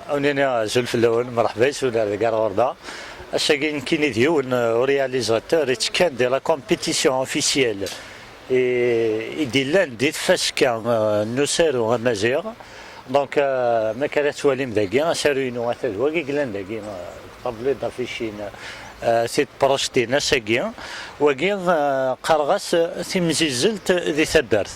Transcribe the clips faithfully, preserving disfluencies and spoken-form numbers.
Ad wen-iniɣ azul fell-awen, mreḥba yes-wen ar deg ar ɣurba. Ass-agi nekkini d yiwen, euh, u réalisateur yettekkan di la compétition officielle i, i d-illan di tfaska, euh, n usaru amaziɣ. Donc, euh, ma akka ara tettwalim dagi, asaru-inu ata d wagi i yellan dagi, euh, tabli d affiche-in, euh, tid projetin ass-agi. Wagi, euh, qqareɣ-as, euh, timzizzelt di taddart.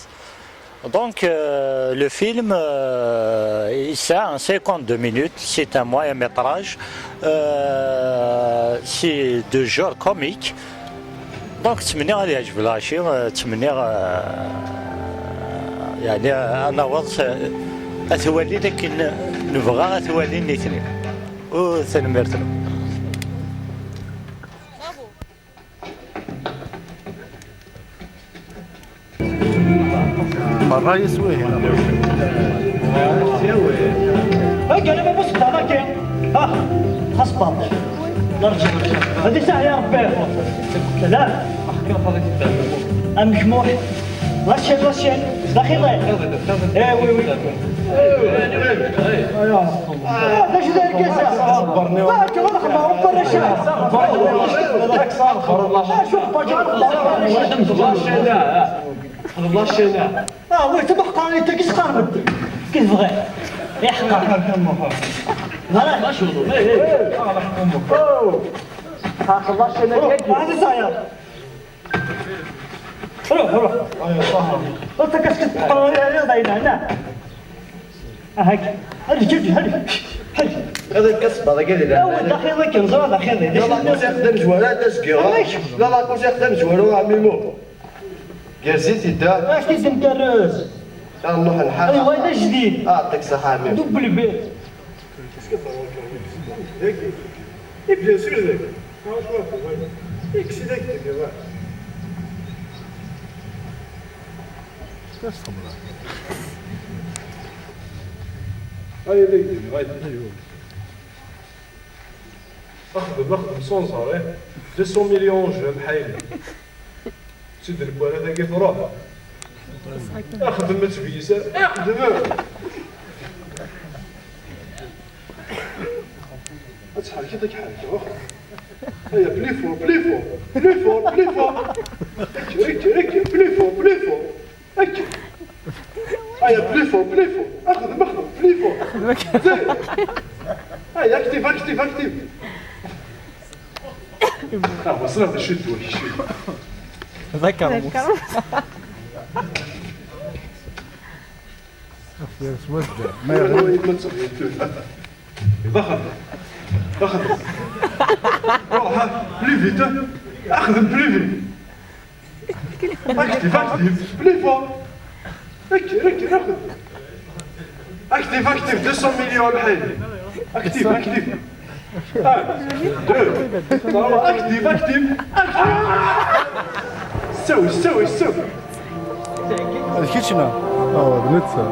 Donc, euh, le film, euh, il sera en cinquante-deux minutes, c'est un moyen métrage, euh, c'est de genre comique. Donc, ttmenniɣ ad yeɛjeb lɣaci, euh, ttmenniɣ, euh, yeɛni, ad naweḍ s-, ad t-walin akken nebɣa ad t-walin nitni. U tanemmirt-nwen. Merra yeswi hina. Heggan ama bu sebbaḍ akken. Ah, xas baḍ. Nerǧa. Hadi saḥ ya Rebbi. Salam. Amek Muḥ? La chaîne, la chaîne. Daxel. Eh, oui, oui. Ah, d acu d argaz-a? Barka, wala xedmeɣ, uqerrac-a. Acu xedmeɣ, acu xedmeɣ, uqerrac-a. Xedmeɣ cana. Ah, oui, tama ḥqar, i tagi sqarbet. Kif bɣiɣ. Iḥqar. Voilà. Xedmeɣ cana. Ruḥ, ruḥ. Ur takas-k tqerri, ur d-ayna, na? Ahak. Hadi, hadi, hadi, hadi. Hadi, kasba, hadi, hadi. Awi, daxil, akken, ẓra, daxil, hadi. Yalla, kusi xdem jwara, tasgira. Yalla, kusi xdem jwara, a Mimo. Gerzi-t-id. Acu i d-nkerrez? A Nuḥ, nḥaqa. Aywa, d ajdid. Aɛṭik ṣaḥa, a Mimo. Double B. Est-ce que ça va encore? Et bien sûr, dagi. Ah, je vois, ouais. Et que c'est là que t'es bien, ouais. Qu'est-ce que ça va? Allez, allez, allez, allez. Axdem, axdem, sans arrêt. Deux cents millions, je vais me. Sid lbara dagi truḥ. Axdem, ad tbeyyes ara. Axdem! Ad tḥerkeḍ, ad k-ḥerkeɣ, axdem. Aya, plus fort, plus fort, plus fort, plus fort. Akka, akka, akka, plus fort, plus fort. Akka. Aya, plus fort, plus fort. Axdem, axdem, plus fort. Zid. Aya, active, active, active. Ah, وصلنا للشد والشد. ذكر موسى. ذكر. يا سود. ما يغلب. دخل. دخل. روح، ها. Plus vite، ها. اخدم plus vite. Active, active. Plus fort. ركي، ركي، ركض. Active, active, deux cents millions الحين. Active, active. Un, deux, trois, active, active, active. سوي، سوي، سوي. هذا كيتشنا. اه، هذا نتسا.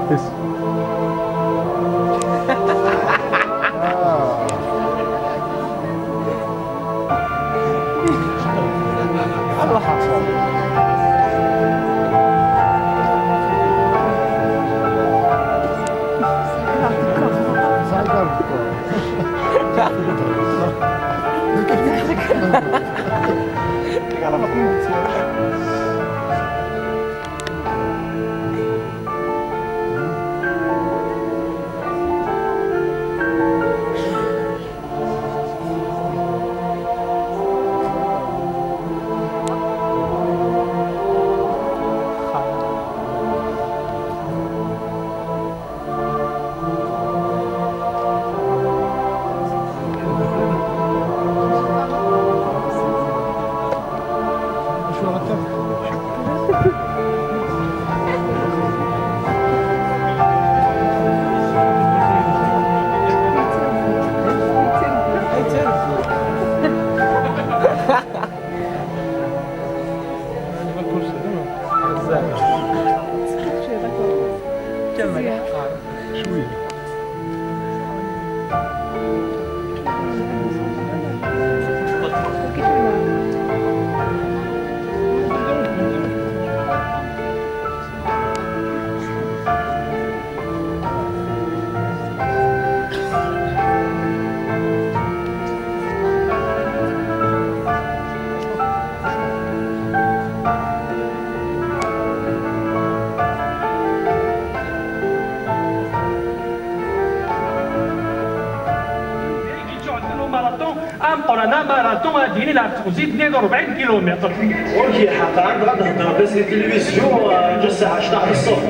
Tumar ad yili lɛeb teɣzi tnayen u rebɛin kilumitr. Ur k-yeḥaq ara dɣa ad d-hedreḍ bas di tilivizyu, eh, ǧǧa ssaɛa cṭaḥ n ṣṣeḥ.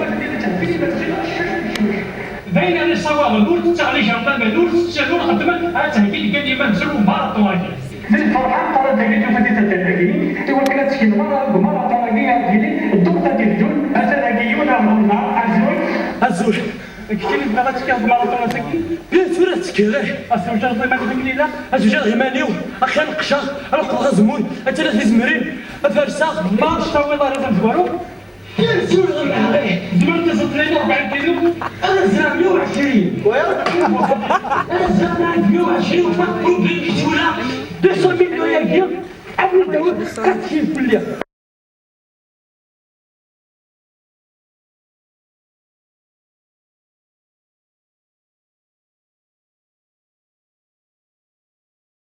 D ayen ara yessawaḍen, ur tettaɣ lijernan, ur tettaru, ur xeddmen, ad theggi-d kan iman-nsen umaraṭun-agi. Di lferḥ, qqaren-d dagi tufa di taddart-agi, i wakken ad ttken merra deg umaraṭun-agi, ad yili ddumt ad d-iddun, atan dagi yiwen ar ɣur-neɣ, azul. Azul. Keččini tebɣiḍ ad tekkiḍ deg umaraṭun-agi? Bien sûr ad tekkiɣ, ih. Ad tewjdeḍ iman-ik mi ilaq? Ad wejdeɣ iman-iw, ad neqqceɣ, ad leqqḍeɣ azemmur, ad tiliḍ tizemrin, ad farseɣ. Ma ur tettawiḍ ara d amezwaru? Bien sûr ad ruḥeɣ, ih. Tzemreḍ ad taseḍ tnayen u rebɛin kilu? Ad zreɣ meyya u ɛecrin. Ad zreɣ meyya u ɛecrin, ur bɣiɣ kečč wala. Deux cents millions-agi, ad niddaw, ad tekkiḍ fell-i.